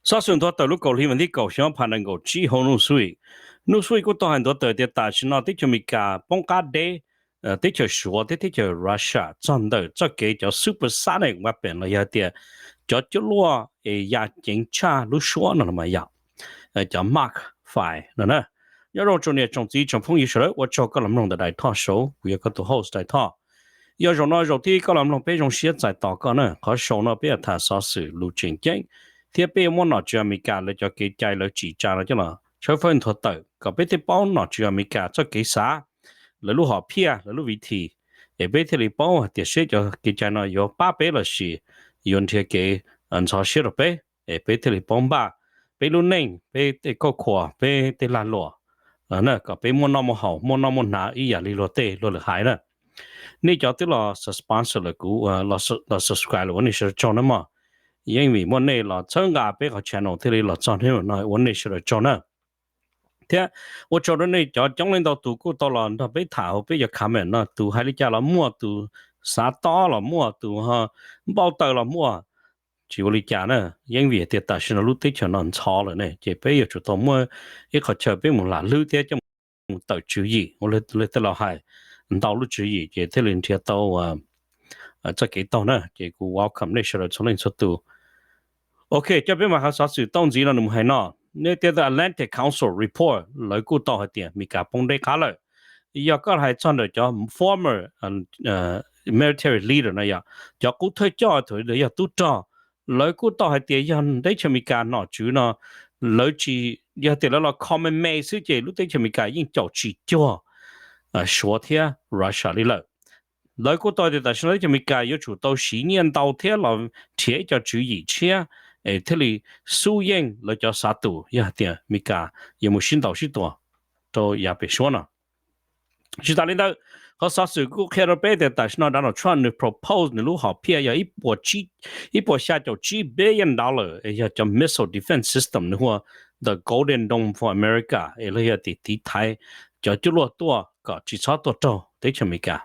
Xov xwm nthuav tawm lub kaum hli vas thib kaum xyoo ob phav nees nkaum tsib hauv Newsweek. Newsweek kuj tau hais nthuav tawm tias tam sim no teb chaws Amelikas poob qab deb teb chaws Suav thiab teb chaws Russia txog ntawm txoj kev cov supersonic weapon los yog tias cov cuaj luaj es ya ceev tshaj lub suab no los mas yog cov Mach five no na. Nyob zoo tsoom niam tsoom txiv tsoom phooj ywg sawv daws, ua tsaug koj los mloog ntawm Dais Thoj Show, kuv yog koj tus host Dais Thoj. Yog zaum no zaum thib koj los mloog peb zoo siab txais tos koj na. Qhov show no peb yuav tham xov xwm lus tseem ceeb thiab peb yuav muab nom tswv Amelikas lawv cov kev cai lawv tsim tsa no coj los tshawb fawb nthuav tawm kom peb thiaj paub nom tswv Amelikas txoj kev xav, lawv lub hom phiaj, lawv lub vim thim, es peb thiaj li paub hais tias seb cov kev cai no yuav pab peb los sis yuav nrhiav kev ntxhov siab rau peb, es peb thiaj li paub npaj peb lub neej, peb tej kauj khuas, peb tej lag luam, kom peb muaj noj muaj haus, muaj noj muaj hnav ib yam li luag tej luag lwm haiv na. Nej cov twb los sponsor lawm kuv, los subscribe lawm ua nej sawv daws tsaug na mog. Yeej vim muaj nej los txhawb nqa peb qhov channel thiaj li los txog hnub no, ua nej sawv daws tsaug na. Thiab ua tsaug rau nej cov coob leej ntau tus kuj tau los nrog peb tham hauv peb cov comment no, tus hais li cas los muaj, tus xav tob los muaj, tus npau taws los muaj. Tsis ua li cas na, yeej vim tias tam sim no lub teb chaws no ntxhov lawm ne, ces peb yuav tsum tau muaj ib qhov chaw peb mus lam hlwb thiab coj mus tawm tswv yim, ua li tej laus hais, ntau lub tswv yim ces thiaj li nrhiav tau txoj kev taug na. Ces kuv welcome nej sawv daws txhua leej txhua tus. Ok, coj peb mus hauv xov xwm tau ntxiv no nws mus hais no. Nej tias The Atlantic Council report, lawv kuj tau hais tias Amelikas poob deb qab lawm. Yog koj hais txog ntawm cov former military leader no yog cov qub thawj coj thaum yog tub rog, lawv kuj tau hais tias yog teb chaws Amelikas nom tswv no, lawv tsis, yog tias lawv los comment xwb ces lub teb chaws Amelikas yeej caum tsis cuag Suav thiab Russia li lawm. Lawv kuj tau tias tam sim no teb chaws Amelikas yuav tsum tau siv nyiaj ntau thiab los nrhiav ib co tswv yim tshiab es thiaj li xub yeej lawv cov xav tus yog hais tias Amelikas yuav mus sib ntaus sib tua rau yav pem suab no. Tsis tas li ntawd, qhov xov xwm kuj qhia rau peb tias tam sim no Donald Trump nws propose nws lub hom phiaj yog ib puas xya caum tsib billion dollar es yog cov missile defense system nws hu ua the Golden Dome for America es los yog tias tiv thaiv cov cuaj luaj tuaj kom tsis txhob tuaj raug teb chaws Amelikas.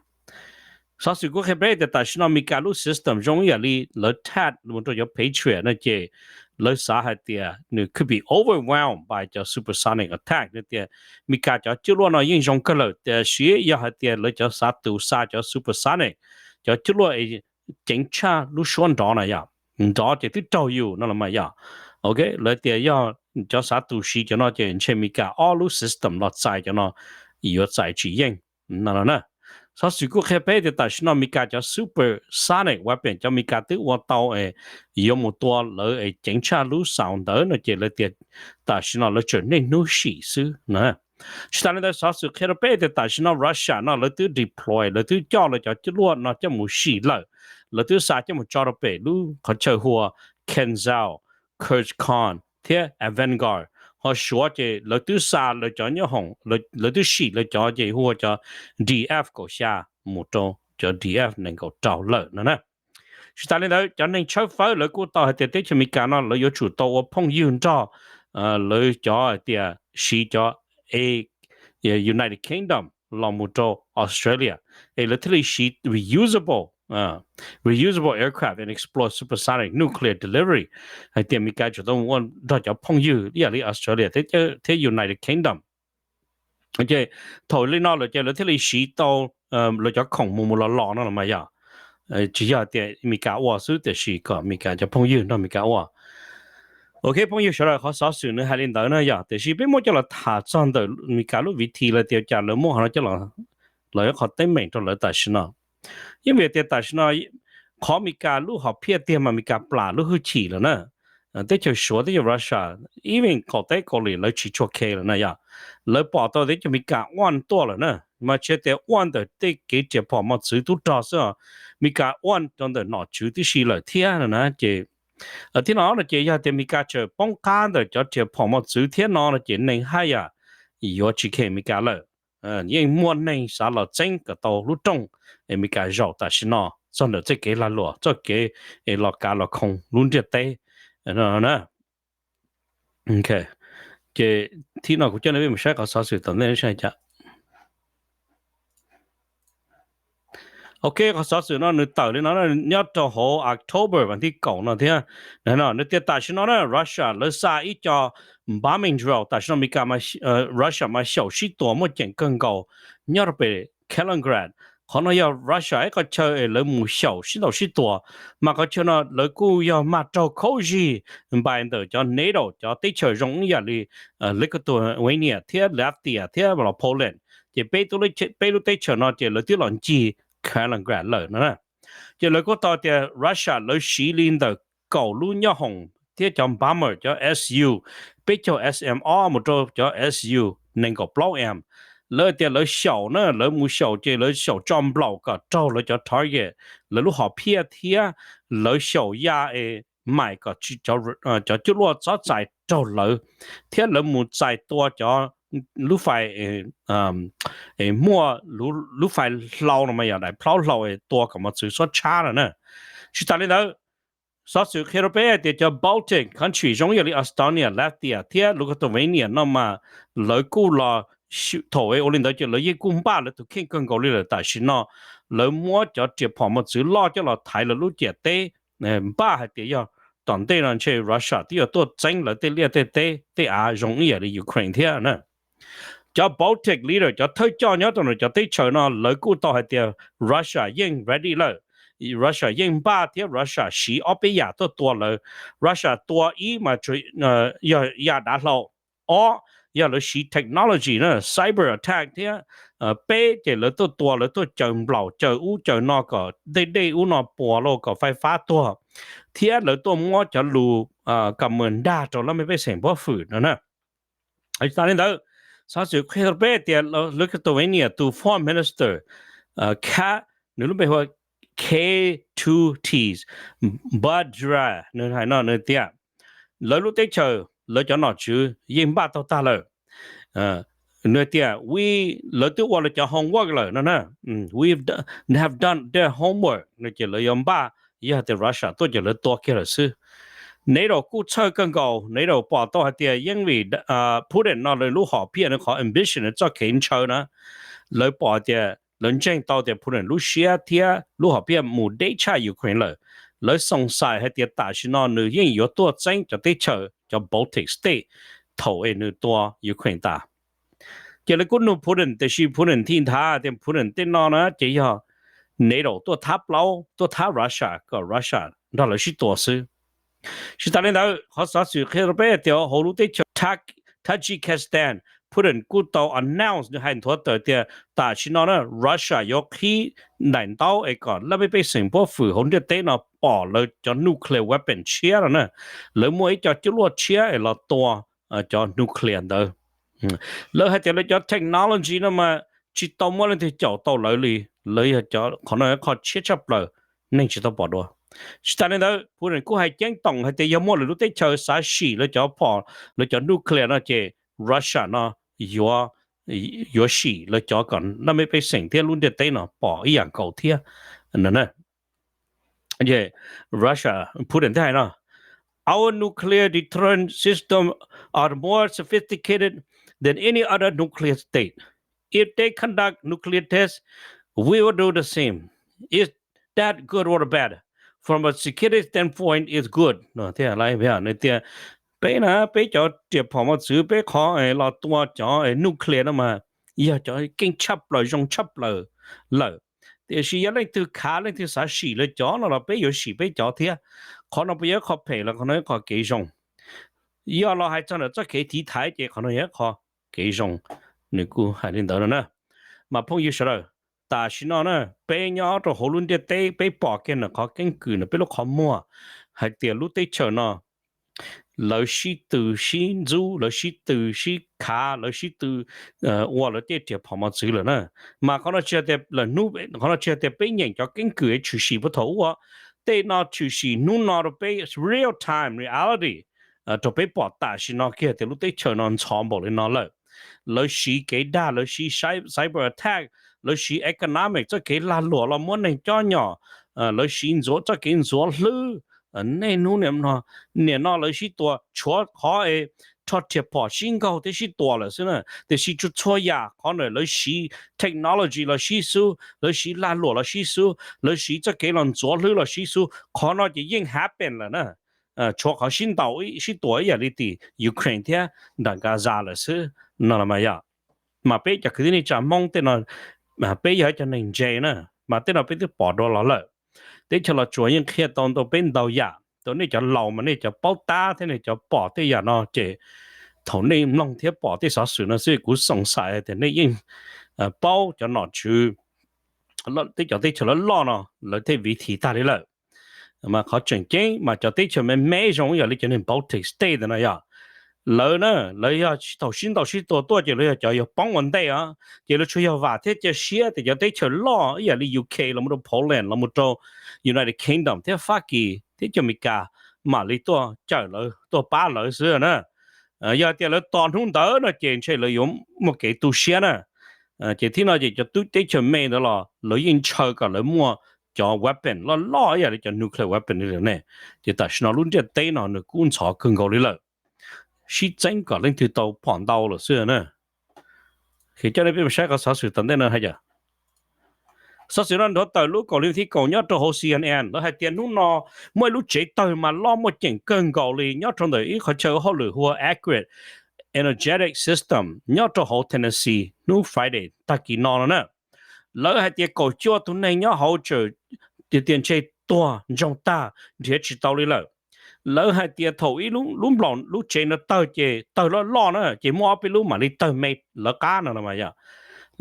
Xov xwm kuj qhia peb tias tam sim no Amelikas lub system zoo ib yam li lawv THAAD mus rau cov Patriot no ces lawv xav hais tias nws could be overwhelmed by cov supersonic attack no tias Amelikas cov cuaj luaj no yeej zoo kawg lawm tiam sis yog hais tias lawv cov xav tus xa cov supersonic, cov cuaj luaj ceev tshaj lub suab nrov na yom, nrov ces twb raug yus no los mas yom. Ok, lawv tias yog cov xav tus siv cov no ces ntshe Amelikas ob lub system los txais cov no yuav txais tsis yeej no na. Xov xwm kuj qhia peb tias tam sim no Amelikas cov supersonic weapon, cov Amelikas twb ua tau es yuav mus tua lawv es ceev tshaj lub xaus ntawd no ces lawv tias tam sim no lawv tseem niaj hnub sim xwb na. Tsis tas li ntawd, xov xwm qhia rau peb tias tam sim no Russia no lawv twb deploy, lawv twb coj lawv cov cuaj luaj no coj mus sim lawm, lawv twb xa coj mus tso rau pem lub qhov chaw hu ua Kinzhal, Kirchkhan thiab Avangard. Ho Suav ces lawv twb xa lawv cov nyob hoom, lawv twb sim lawv cov ces hu ua cov DF kaum xya mus rau cov DF nees nkaum rau lawm no na. Tsis tas li ntawd, cov neeg tshawb fawb lawv kuj tau hais tias teb chaws Amelikas no lawv yuav tsum tau ua phooj ywg nrog lawv cov hais tias siv cov United Kingdom los mus rau Australia es lawv thiaj li siv reusable, reusable aircraft and explore supersonic nuclear delivery. Hais tias Amelikas tsum tau ua nrog cov phooj ywg ib yam li Australia thiab United Kingdom. Ces thaum li no lawm ces lawv thiaj li siv tau lawv cov khoom mus mus los los no los mas yom. Tsis yog tias Amelikas ua xwb tiam sis kom Amelikas cov phooj ywg nrog Amelikas ua. Ok, phooj ywg sawv daws, qhov xov xwm nws hais li ntawd na yom, tiam sis peb muab coj los tham txog ntawm Amelikas lub vim thim lawv tias cas lawv muab qhov no coj los, lawv qhov teeb meem rau lawv tam sim no. Yeej vim tias tam sim no qhov Amelikas lub hom phiaj tiag mas Amelikas plam lub hwj chim lawm na. Teb chaws Suav, teb chaws Russia, even qaum teb Kaus Lim lawv tsis tshua care lawm na yom. Lawv pom tau teb chaws Amelikas ua tuaj lawm na, mas tsis tias ua ntawm tej kev riam phom mos txwv tub rog xwb, Amelikas ua rau ntawm nom tswv tib si lawm thiab no na. Ces thiab no no ces yog tias Amelikas tseem poob qab ntawm cov riam phom mos txwv thiab no no ces neeg haj yam yuav tsis kheev Amelikas lawm. Yeej muaj neeg xav los txeeb kom tau lub rooj Amelikas zaum tam sim no txog ntawm txoj kev lag luam, txoj kev es los kav los khoo lub ntiaj teb. Ces thib no kuv coj nej peb mus saib qhov xov xwm tom ntej saib cas. Ok, qhov xov xwm no nws tawm li no nyob rau hauv October vas thib kaum no thiab. Nws tias tam sim no na Russia lawv xa ib co bombing drone, tam sim no Amelikas, Russia mas xyaum sib tua muaj ceem kawg nkaus nyob rau pem Kaliningrad. Qhov no yog Russia ib qhov chaw es lawv mus xyaum sib ntaus sib tua, mas qhov chaw no lawv kuj yog mag raug khaub zig npais ntawm cov NATO cov teb chaws zoo ib yam li Lithuania thiab Latvia thiab los Poland. Ces peb lub teb chaws no ces lawv twb los ncig Kaliningrad lawm no. Ces lawv kuj tau tias Russia lawv siv li ntawm kaum lub nyoj hoom thiab cov bomber cov Su peb caug S M ob mus rau cov Su nees nkaum plaub M. Lawv tias lawv xyaum na, lawv mus xyaum ces lawv xyaum tso nplaum kom raug lawv cov target, lawv lub hom phiaj thiab lawv xyaum ya es maim kom cov cuaj luaj txhob txais raug lawv, thiab lawv mus txais tua cov lub fais muaj lub fais hlau no mas yog daim plhaub hlau es tua kom mos txwv txhob tshab no na. Tsis tas li ntawd, xov xwm qhia rau peb hais tias cov Baltic country zoo ib yam li Estonia, Latvia thiab Lithuania no mas lawv kuj los, thaum ua li ntawd ces lawv yeej kuj npaj lawv tus kheej kawg nkaus li lawm. Tam sim no lawv muab cov riam phom mos txwv loj coj los thaiv lawv lub ciam teb, npaj hais tias yog tom ntej no ntshe Russia twb yuav tuaj txeeb lawv tej liaj tej teb tej av zoo ib yam li Ukraine thiab na. Cov Baltic leader cov thawj coj nyob rau ntawm cov teb chaws no lawv kuj tau hais tias Russia yeej ready lawm, Russia yeej npaj thiab Russia siv ob peb yam tuaj tua lawv. Russia tua ib mas yog ya dav hlau, ob yog lawv siv technology na, cyber attack thiab, peb ces lawv tuaj tua, lawv tuaj caws nplaum caws ub caws no kom dej dej ub no puas lauj, kom fais fab tuag, thiab lawv tuaj muab cov lus kam mus dag rau laj mej pej xeem npuab fwm no na. Tsis tas li ntawd, xov xwm qhia rau peb tias Lithuania tus foreign minister, Ka, nws lub npe hu ua K two Ts, Budra, nws hais no nws tias lawv lub teb chaws lawv cov nom tswv yeej npaj tau tag lawm. Nws tias lawv twb ua lawv cov homework lawm no na, have done their homework no ces lawv yuav npaj, yog tias Russia tuaj ces lawv tua kiag lawm xwb. NATO kuj txhawj kawg nkaus, NATO pom tau hais tias yeej vim Putin no lawv lub hom phiaj, nws qhov ambition, nws txoj kev ntshaw na, lawv pom tias lawv ntseeg tau tias Putin lub siab thiab lub hom phiaj mus deb tshaj Ukraine lawm. Lawv xoom xais hais tias tam sim no nws yeej yuav tuaj txeeb cov teb chaws cov Baltic state thaum es nws tua Ukraine tas. Ces lawv kuj nug Putin, tiam sis Putin thiaj nthav tias Putin tej no na ces yog NATO tuaj thab plaub, tuaj thab Russia kom Russia nrog lawv sib tua xwb. Tsis tas li ntawd, qhov xov xwm qhia rau peb tias hauv lub teb chaws Tajikistan, Putin kuj tau announce, nws hais nthuav tawm tias tam sim no na Russia yuav qhib daim ntaub es kom laj mej pej xeem npuab fwm hauv ntiaj teb no pom lawv cov nuclear weapon tshiab no na. Lawv muaj ib co cuaj luaj tshiab es los tua cov nuclear ntawd. Lawv hais tias lawv cov technology no mas tsis tau muaj leej twg caum tau lawv li. Lawv yog qhov no qhov tshiab tshaj plaws, neeg tsis tau pom dua. Tsis tas li ntawd, Putin kuj hais ceeb toom hais tias yog muaj lwm lub teb chaws xav sim lawv cov phom, lawv cov nuclear no ces Russia no yuav, yuav sim lawv cov kom laj mej pej xeem thiab lub ntiaj teb no pom ib yam nkaus thiab. Russia, Putin thiaj hais no, our nuclear deterrent system are more sophisticated than any other nuclear state. If they conduct nuclear test, we will do the same. Is that good or bad? From a security standpoint, it's good. Thiab tias peb na, peb cov riam phom mos txwv, peb qhov los tua cov nuclear no mas yog cov keej tshaj plaws zoo tshaj plaws lawm. Tiam sis yog leej twg khav, leej twg xav sim lawv cov no los peb yuav sim peb cov thiab. Qhov no puas yog ib qho phem los qhov no ib qho kev zoo? Yog los hais txog ntawm txoj kev tiv thaiv ces qhov no yog ib qho kev zoo. Nws kuj hais li ntawd no na. Mas phooj ywg sawv daws, tam sim no na peb nyob rau hauv lub ntiaj teb peb pom kiag ntawm qhov keeb kwm ntawm peb lub qhov muag hais tias lub teb chaws no lawv sib tw sib ntxub, lawv sib tw sib khav, lawv sib tw ua lawv tej riam phom mos txwv lawm na. Mas qhov no tsis, qhov no tsis yog tias peb nyeem cov keeb kwm tshwm sim puag thaum ub, tej no tshwm sim hnub no rau peb real time reality, rau peb pom tam sim no kiag tias lub teb chaws no ntxhov npaum li no lawm. Lawv siv kev dag, lawv siv cyber attack, lawv siv economic txoj kev lag luam los muab neeg cob nyom, lawv siv ntxuav txoj kev ntxuav hlwb. Nej hnub niam no lawv sib tua tshuav qhov es rho riam phom sib nkaug thiab sib tua lawm xwb na. Tiam sis tsuas txhua yam qhov ntawd lawv siv technology los sib xub, lawv siv lag luam los sib xub, lawv siv txoj kev los ntxuav hlwb los sib xub, qhov no ces yeej happen lawm na. Tshuav qhov sib ntaus sib tua ib yam li tim Ukraine thiab nram Gaza lawm xwb no los mas yog. Mas peb cov kwv tij neej tsa Hmoob tej no, peb yog cov neeg ntse na, mas tej no peb twb pom dua los lawm. Teb chaws Los Tsuas yeej qhia tau ntau peb ntau yam rau nej cov laus mas nej cov paub tab thiab nej cov pom tej yam no ces thaum nej mloog thiab pom tej xov xwm no xwb kuv xoom xais tias nej yeej paub cov nom tswv tej cov teb chaws loj loj no lawv tej viv thim tag li lawm. Mas qhov tseem ceeb mas cov teb chaws me me zoo ib yam li cov niag Baltic State no yog lawv na, lawv yog thaum sib ntaus sib tua tuaj ces lawv yog cov yuav poob ua ntej os, ces lawv tsuas yog vam thiab cia siab tias cov teb chaws loj ib yam li U K los mus rau Poland los mus rau United Kingdom thiab Fab Kis thiab cov Amelikas mam li tuaj cawm lawv tuaj pab lawv xwb na. Yog tias lawv tos hnub ntawd no ces ntshe lawv yuav muaj kev tu siab na. Ces thib no ces cov tub teb chaws me ntawd los lawv yeej ntshaw kom lawv muaj cov weapon loj loj ib yam li cov nuclear weapon li lawm ne. Ces tam sim no lub ntiaj teb no nws kub ntxhov kawg nkaus li lawm, sib txeeb kom leej twg tau phom ntau lawm xwb na. Ces coj nej peb mus saib qhov xov xwm tom ntej no hais tias, xov xwm no nrov tawm lub kaum hli thib kaum nyob rau hauv C N N, lawv hais tias hnub no muaj ib lub tsev tawg mas loj muaj ceem kawg nkaus li nyob rau ntawm ib qhov chaw hauj lwm hu ua Aggregate Energetic System nyob rau hauv Tennessee hnub Friday tag kis no no na. Lawv hais tias kaum cuaj tus neeg nyob hauv tseem tias ntshe tuag ntsoog tag nrhiav tsis tau li lawm. Lawv hais tias thaum ib lub nplaum lub tsev no tawg ces tawg loj loj na ces muaj ob peb lub mam li tawg me lawv qab no los mas yog.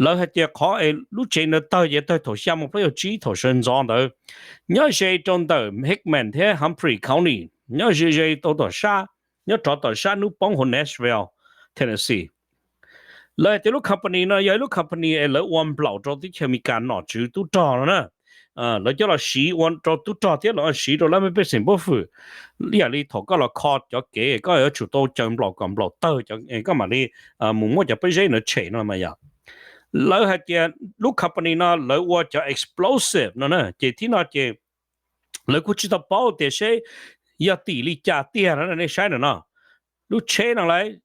Lawv hais tias qhov es lub tsev no tawg ces tawg thaum xya moo plaub caug tsib thaum sawv ntxov ntawd, nyob ze rau ntawm Hickman thiab Humphrey County, nyob ze ze tau tom sab, nyob rov tom sab hnub poob hauv Nashville, Tennessee. Lawv hais tias lub company no yog ib lub company es lawv ua nplaum rau teb chaws Amelikas nom tswv tub rog no na. Lawv coj los siv ua rau tub rog thiab lawv siv rau lawv me pej xeem npawb fwm. Ib yam li thaum koj los kho cov kev koj yuav tsum tau caw nplaum kom nplaum tawg koj mam li mus muab cov pob zeb no tshem no mas yog. Lawv hais tias lub company no lawv ua cov explosive no na ces thib no ces lawv kuj tsis tau paub tias seb yog tim li cas tiag no nej saib ntawm no. Lub tsheb no lawv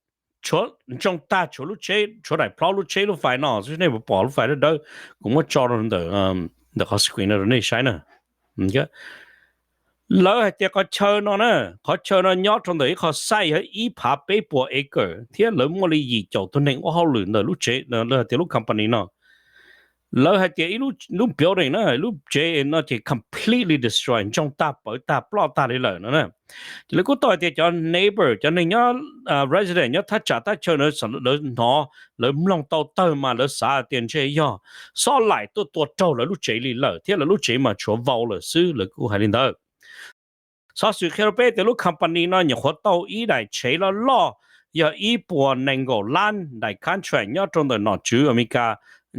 tshuav ntsoog tag, tshuav lub tsheb, tshuav daim plhaub lub tsheb lub fais no xwb, nej puas pom lub fais dawb dawb, kuv muab tso rau ntawm qhov screen no rau nej saib na. Lawv hais tias qhov chaw no na, qhov chaw no nyob rau ntawm ib qho site yog ib phav peb puas acre thiab lawv muaj li yim caum tus neeg ua hauj lwm ntawm lub tsev, lawv hais tias lub company no. Lawv hais tias ib lub building na, lub tsev no ces completely destroy, ntsoog tag pawv tag ploj tag li lawm no na. Ces lawv kuj tau hais tias cov neighbor, cov neeg nyob resident nyob thaj tsam thaj chaw na, lawv hnov lawv mloog tau tawg mas lawv xav tias ntshe yog xob laim tuaj tua raug lawv lub tsev li lawm thiab lawv lub tsev mas tshuav vau lawm xwb, lawv kuj hais li ntawd. Xov xwm qhia rau peb tias lub company no nyuam qhuav tau ib daim tsheb loj loj yog ib puas nees nkaum lab daim contract nyob rau ntawm nom tswv Amelikas,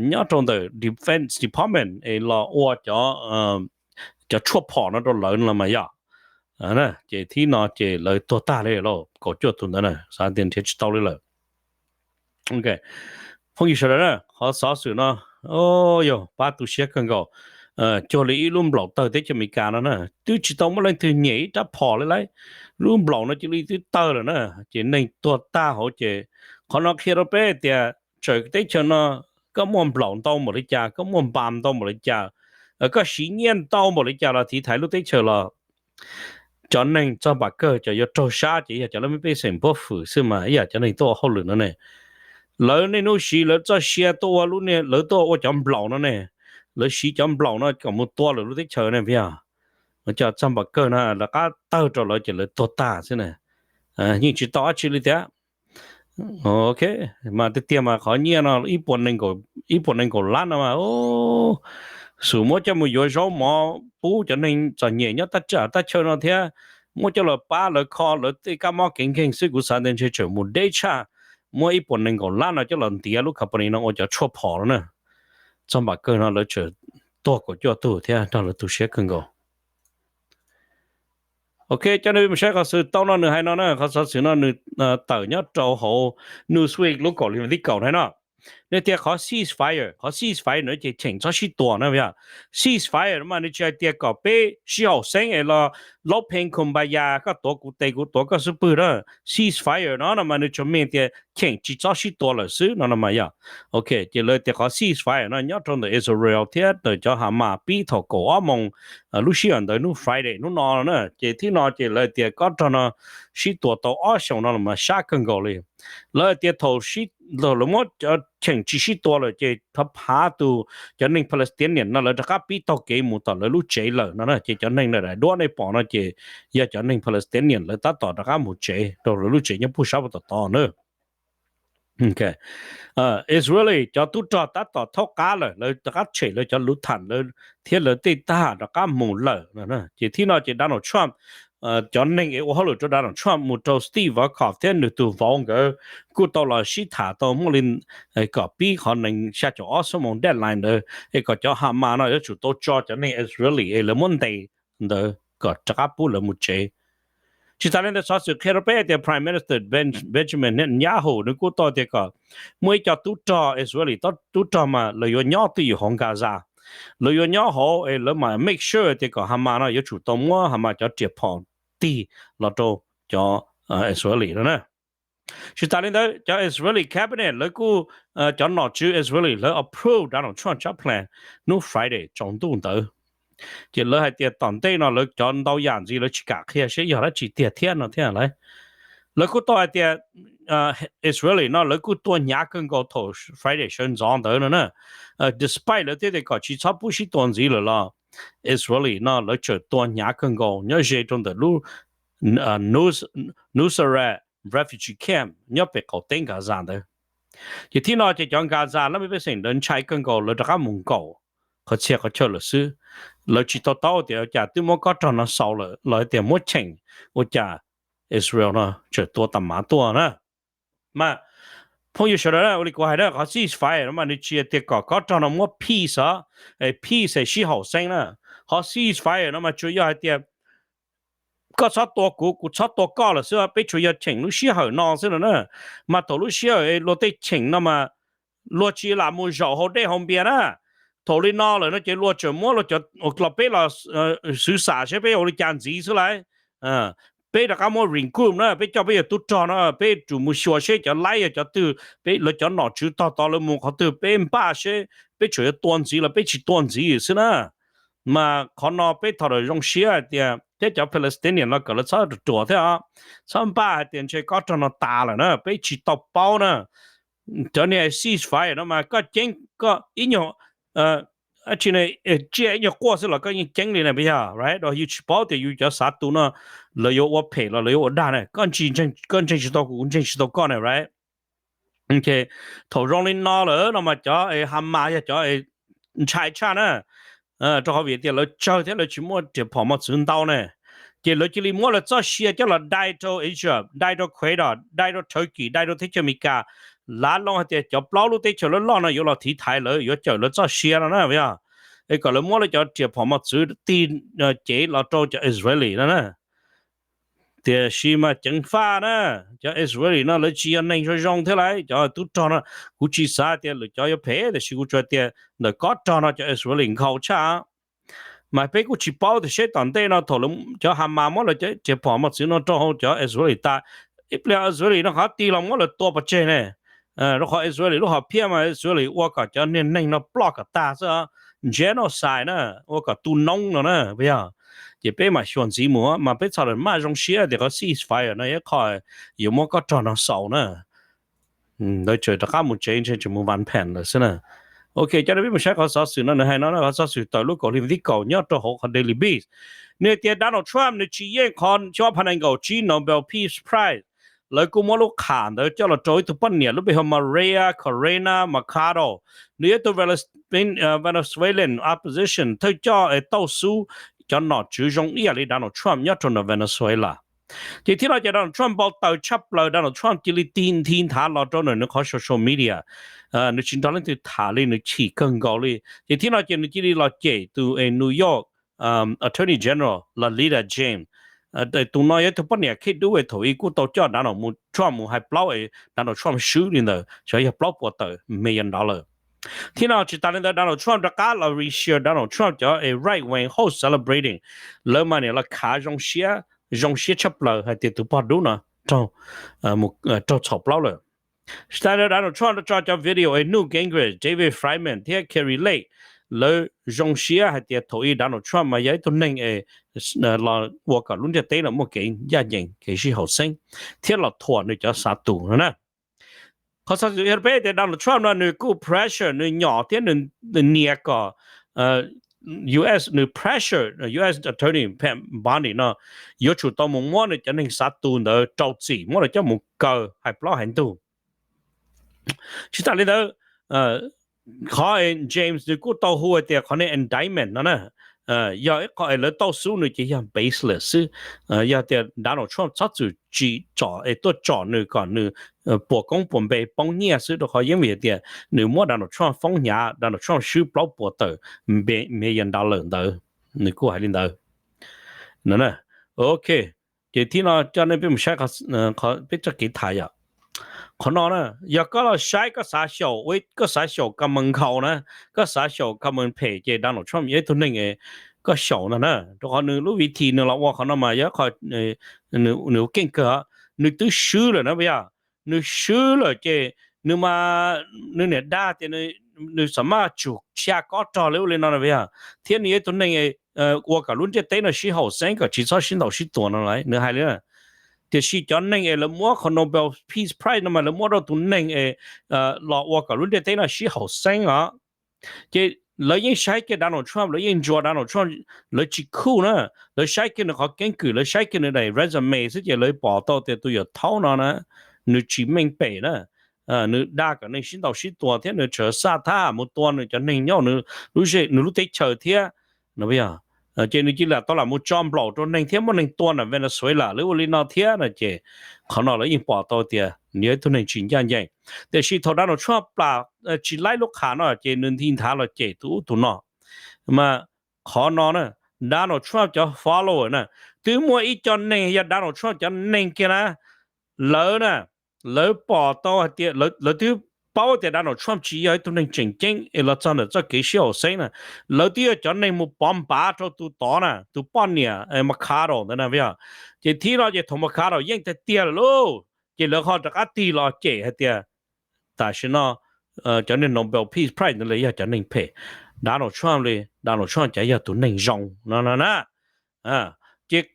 nyob rau ntawm Defense Department es los ua cov tshuaj phom no rau lawv no los mas yog. Ces thib no ces lawv tuag tag li lauj, kaum cuaj tus ntawd na, xav tias nrhiav tsis tau li lawm. Phooj ywg sawv daws na, qhov xov xwm no yog pab tu siab kawg nkaus. Cuag li ib lub nplaum tawg teb chaws Amelikas no na, twb tsis tau muaj leej twg nyem ib rab phom li lauj, lub nplaum no cia li twb tawg lawm na, ces neeg tuag tag hauv ces qhov no qhia rau peb tias txawm teb chaws no koj muaj nplaum ntau npaum li cas, koj muaj npas ntau npaum li cas, koj siv nyiaj ntau npaum li cas los tiv thaiv lub teb chaws los cov neeg txog npam kawg cov yuav raug sab ces yog cov laj mej pej xeem npawb fwm xwb mas ib yam cov neeg tuaj ua hauj lwm no ne. Lawv niaj hnub siv lawv txoj sia tuaj ua lub niag, lawv tuaj ua cov nplaum no ne. Lawv siv cov nplaum no kom mus tua lwm lub teb chaws ne, cov txog npam kawg no lawv qab tawg rau lawv ces lawv tuag tag xwb na. Yeej tsis tau dab tsi li tiag. Ok, mas tiag tiag mas qhov nyiaj no ib puas nees nkaum lab no mas xum muab coj mus yuav zaub mov pub cov neeg txom nyem nyob tab tsam tab chaw no thiab, muab coj los pab lawv kho lawv tej kab mob kev nkeeg xwb kuv xav tias ntshe tseem mus deb tshaj, muab ib puas nees nkaum lab no coj los ntiav lub company no ua cov tshuaj phom no na. Txog npam kawg no lawv tseem tuag kaum cuaj tug thiab nrog lawv tu siab kawg nkaus. Ok, coj nej mus saib qhov xwm tau no nws hais no na, qhov xov xwm no nws tawm nyob rau hauv Newsweek lub kaum hli vas thib kaum na no. Nws tias qhov ceasefire, qhov ceasefire no ces cheem txhob sib tua na yog. Ceasefire no mas nws tsis hais tias kom peb sib haum xeeb es los laub pheej khum npa ya, koj tuav kuv tes kuv tuav koj xub pwg na. Ceasefire no no mas nws tsuas mean tias cheem tsis txhob sib tua lawm xwb no no mas yog. Ok, ces lawv tias qhov ceasefire no nyob rau ntawm Israel thiab ntawm cov Hamas pib thaum kaum ob moos lub sij hawm ntawd hnub Friday hnub no na. Ces thib no ces lawv tias kob rog no sib tua tau ob xyoos no los mas sab kawg nkaus li. Lawv tias thaum lawv muab cheem tsis sib tua lawm ces phav phav tus cov neeg Palestinian no lawv rov qab pib taug kev mus tom lawv lub tsev lawm no na. Ces cov neeg na daim duab nej pom no ces yog cov neeg Palestinian lawv tab tom rov qab mus tsev rau lawv lub tsev nyob puag sab puag tom tod na. Israeli cov tub rog tab tom thaub qab lawm, lawv rov qab tshem lawv cov lub tham lawv thiab lawv tej tag rov qab mus lawm. Ces thib no ces Donald Trump, cov neeg es ua hauj lwm rau Donald Trump mus rau Steve Witkoff thiab nws tus vauv nkawd kuj tau los sib tham tau muaj li kom pib qhov nees xya caum ob xuab moos deadline ntawd es kom cov Hamas no yuav tsum tau tso cov neeg Israeli es lawv muab ntes ntawd kom rov qab pub lawv mus tsev. Tsis tas li ntawd xov xwm qhia rau peb tias Prime Minister Benjamin Netanyahu nws kuj tau tias kom muaj ib co tub rog Israeli tub rog mas lawv yuav nyob twj ywm hauv Gaza. Lawv yuav nyob hauv es lawv mam make sure tias kom Hamas no yuav tsum tau muab Hamas cov riam phom tig los rau cov Israeli no na. Tsis tas li ntawd cov Israeli cabinet lawv kuj, cov nom tswv Israeli lawv approve Donald Trump tshab plan hnub Friday tsaus ntuj ntawd. Ces lawv hais tias tom ntej no lawv cov ntau yam ntxiv lawv tsis kam qhia seb yog dab tsi tiag thiab no thiab lawv. Lawv kuj tau hais tias Israeli no lawv kuj tua hnyav kawg nkaus thaum Friday sawv ntxov ntawd no na. Despite lawv thiaj tias kom tsis txhob pub sib tua ntxiv lawm los Israeli no lawv tseem tua hnyav kawg nkaus nyob ze rau ntawm lub Nuseirat refugee camp nyob pem qaum teb Gaza ntawd. Ces thib no ces cov Gaza laj mej pej xeem ntawd ntshai kawg nkaus lawv rov qab mus nkaum qhov txhia qhov chaw lawm xwb. Lawv tsis to taub tias ua cas twb muab kob rog no xaus lawm los tias muab cheem ua cas Israel no tseem tua tas mav tuaj na. Mas phooj ywg sawv daws, ua li kuv hais na, qhov ceasefire no mas nws tsis tias kom kob rog no muab peace os, peace es sib haum xeeb na. Qhov ceasefire no mas tsuas yog hais tias koj txhob tua kuv, kuv txhob tua koj lawm xwb, peb tsuas yog cheem lub sij hawm no xwb no na. Mas thaum lub sij hawm luag tej cheem no mas luag tsis lam mus zaum hauv dej hauv npias na. Thaum li no lawm no ces luag tseem muab los peb los xwv xam seb peb ua li cas ntxiv xwb lauj. Peb rov qab muab regroup na, peb coj peb yawg tub rog no peb tsum mus xyuas seb cov laib yog cov twg, peb lawv cov nom tswv tog tod lawv mus qhov twg, peb npaj seb peb tseem yuav tua ntxiv los peb tsis tua ntxiv xwb na. Mas qhov no peb thov zoo siab hais tias thiab cov Palestinian los kom lawv txhob ruam ruam thiab os, txhob npaj hais tias ntshe kob rog no tas lawm na, peb tsis tau paub na. Cov niag ceasefire no mas koj ceeb koj ib nyuag tsiaj ib nyuag quaj xwb los koj yeej ceeb li na, puas yog? Right, yus tsis paub tias yus cov xav tus no lawv yuav ua phem los lawv yuav ua dag na. Koj ntseeg tsis tau kuv, kuv ntseeg tsis tau koj na, right? Thaum zoo li no lawm no mas cov Hamas yog cov ntshai tshaj na, rau qhov vim tias lawv tsawg thiab lawv tsis muaj riam phom mos txwv ntau ne. Ces lawv cia li muab lawv txoj sia coj los dai rau Egypt, dai rau Qatar, dai rau Turkey, dai rau teb chaws Amelikas. Lav loo hais tias cov plaub lub teb chaws loj loj no yuav los tiv thaiv lawv, yuav cawm lawv txoj sia no na, puas yog? Es kom lawv muab lawv cov riam phom mos txwv tig cev los rau cov Israeli no na. Tiam sis mas ceev faj na, cov Israeli no lawv tsis yog neeg zoo zoo thiab lauj. Cov tub rog no kuv tsis xav tias lawv cov yuav phem, tiam sis kuv tsuas tias ntawm kob rog no cov Israeli nkhaus tshaj. Mas peb kuj tsis paub tias seb tom ntej no thaum cov Hamas muab lawv cov riam phom mos txwv no rau hauv cov Israeli tas, ib pliag Israeli no qhov tig los muab lawv tua pov tseg ne. Rau qhov Israeli lub hom phiaj mas Israeli ua kom cov niag neeg no ploj kom tag xwb, genocide na, ua kom tu noob no na, puas yog? Ces peb mam xyuas ntxiv mus, mas peb txhob maj zoo siab tias qhov ceasefire no yog qhov yuav muab kob rog no xaus na. Lawv tseem rov qab mus tsev, ntshe tseem mus vas pheem lawm xwb na. Ok, coj peb mus saib qhov xov xwm no nws hais no, qhov xov xwm tawm lub kaum hli vas thib kaum nyob rau hauv qhov Daily Beast. Nws tias Donald Trump nws tsis yeej qhov xyoo ob phav nees nkaum tsib Nobel Peace Prize. Lawv kuj muab lub qham ntawd coj los rau ib tug poj niam lub npe hu Maria Corina Machado. Nws yog ib tug Venezuelan opposition thawj coj es tau xub cov nom tswv zoo ib yam li Donald Trump nyob rau ntawm Venezuela. Ces thib no ces Donald Trump npau taws tshaj plaws, Donald Trump cia li tig nthi nthav los rau ntawm nws qhov social media. Nws tsis nrog leej twg tham li, nws chim kawg nkaus li. Ces thib no ces nws cia li los cem tus es New York Attorney General Lolita James. Tus no yog ib tug poj niam khib dub es thaum ub kuj tau coj Donald Trump mus hais plaub es Donald Trump swb li ntawd, xyov yog plaub puas tawm million dollar. Thiab no tsis tas li ntawd, Donald Trump rov qab los re-share Donald Trump cov es right wing ho celebrating, lawv mas niam los khav zoo siab, zoo siab tshaj plaws hais tias tus poj dub no raug txhaum plaub lawm. Tsis tas li ntawd, Donald Trump tso cov video es Newt Gingrich, David Freiman thiab Kari Lake lawv zoo siab hais tias thaum ub Donald Trump mas yog ib tug neeg es los ua kom lub ntiaj teb no muaj kev ncaj ncees, kev sib haum xeeb, thiab los thuam nws cov xav tus no na. Qhov xov xwm peb tias Donald Trump no nws kuj pressure, nws nyom thiab nws nias kom US, nws pressure US Attorney Pam Bondi no yuav tsum tau mus muab nws cov neeg xav tus ntawd rau txim, muab lawv coj mus kaw hais plaub hais ntug. Tsis tas li ntawd, qhov James nws kuj tau hu hais tias qhov ne indictment no na, yog ib qho es lawv tau xub nws ces yog baseless xwb. Yog tias Donald Trump txhob txwm tsim txom es tuaj tsom nws kom nws puas koob puas npe poob nyiaj xwb, rau qhov yeej vim tias nws muab Donald Trump foob hnyav, Donald Trump swb plaub puas tawm million dollar ntawd, nws kuj hais li ntawd. Ok, ces thib no coj nej peb mus saib peb txoj kev tham yom. Qhov no na, yog koj los saib koj xav xyaum, koj xav xyaum comment nkhaus na, koj xav xyaum comment phem ces Donald Trump yog ib tug neeg koj xyaum ntag na, rau qhov nws lub vim thi nws los ua qhov no mas yog qhov nws keej kawg, nws twb swb lawm na puas yog? Nws swb lawm ces nws mas nws niam dag tias nws xam maj tsum xya kob rog li ua li no na puas yog? Thiab nws yog ib tug neeg ua kom lub ntiaj teb no sib haum xeeb kom tsis txhob sib ntaus sib tua no, nws hais li. Tiam sis cov neeg es lawv muab qhov Nobel Peace Prize no mas lawv muab rau tus neeg es los ua kom lub ntiaj teb no sib haum xeeb os. Ces lawv yeej saib kiag Donald Trump, lawv yeej ntsuas Donald Trump, lawv tsis khuj na, lawv saib kiag nws qhov keeb kwm, lawv saib kiag nws daim resume xwb ces lawv pom tau tias tus yawm thaub no na, nws tsis meej pem na, nws dag kom neeg sib ntaus sib tua thiab nws tseem xaj thab ham mus tua nws cov neeg nyob nws lub zej nws lub teb chaws thiab no. Ces nws cia li tau lam mus tso nplaum rau neeg thiab muab neeg tua ntawm Venezuela lawv ua li no thiab no ces qhov no lawv yeej pom tau tias nws yog ib tug neeg tsis ncaj ncees. Tiam sis thaum Donald Trump plam tsis laib lub qham no ces nws nti nthav los cem tus ub tus no. Mas qhov no na, Donald Trump cov follower na, twb muaj ib co neeg yog Donald Trump cov neeg kiag na, lawv na, lawv pom tau hais tias lawv twb paub tias Donald Trump tsis yog ib tug neeg tseem ceeb es los txog ntawm txoj kev sib haum xeeb na, lawv twb yog cov neeg mus pov npav rau tus tod na, tus poj niam McConnell ntawd na. Ces thib no ces thaum McConnell yeej tiag tiag lawm lauj, ces lawv ho rov qab tig los cem hais tias tam sim no cov neeg Nobel Peace Prize ntawd li yog cov neeg phem, Donald Trump li, Donald Trump cas yog tus neeg zoo no no na. Ces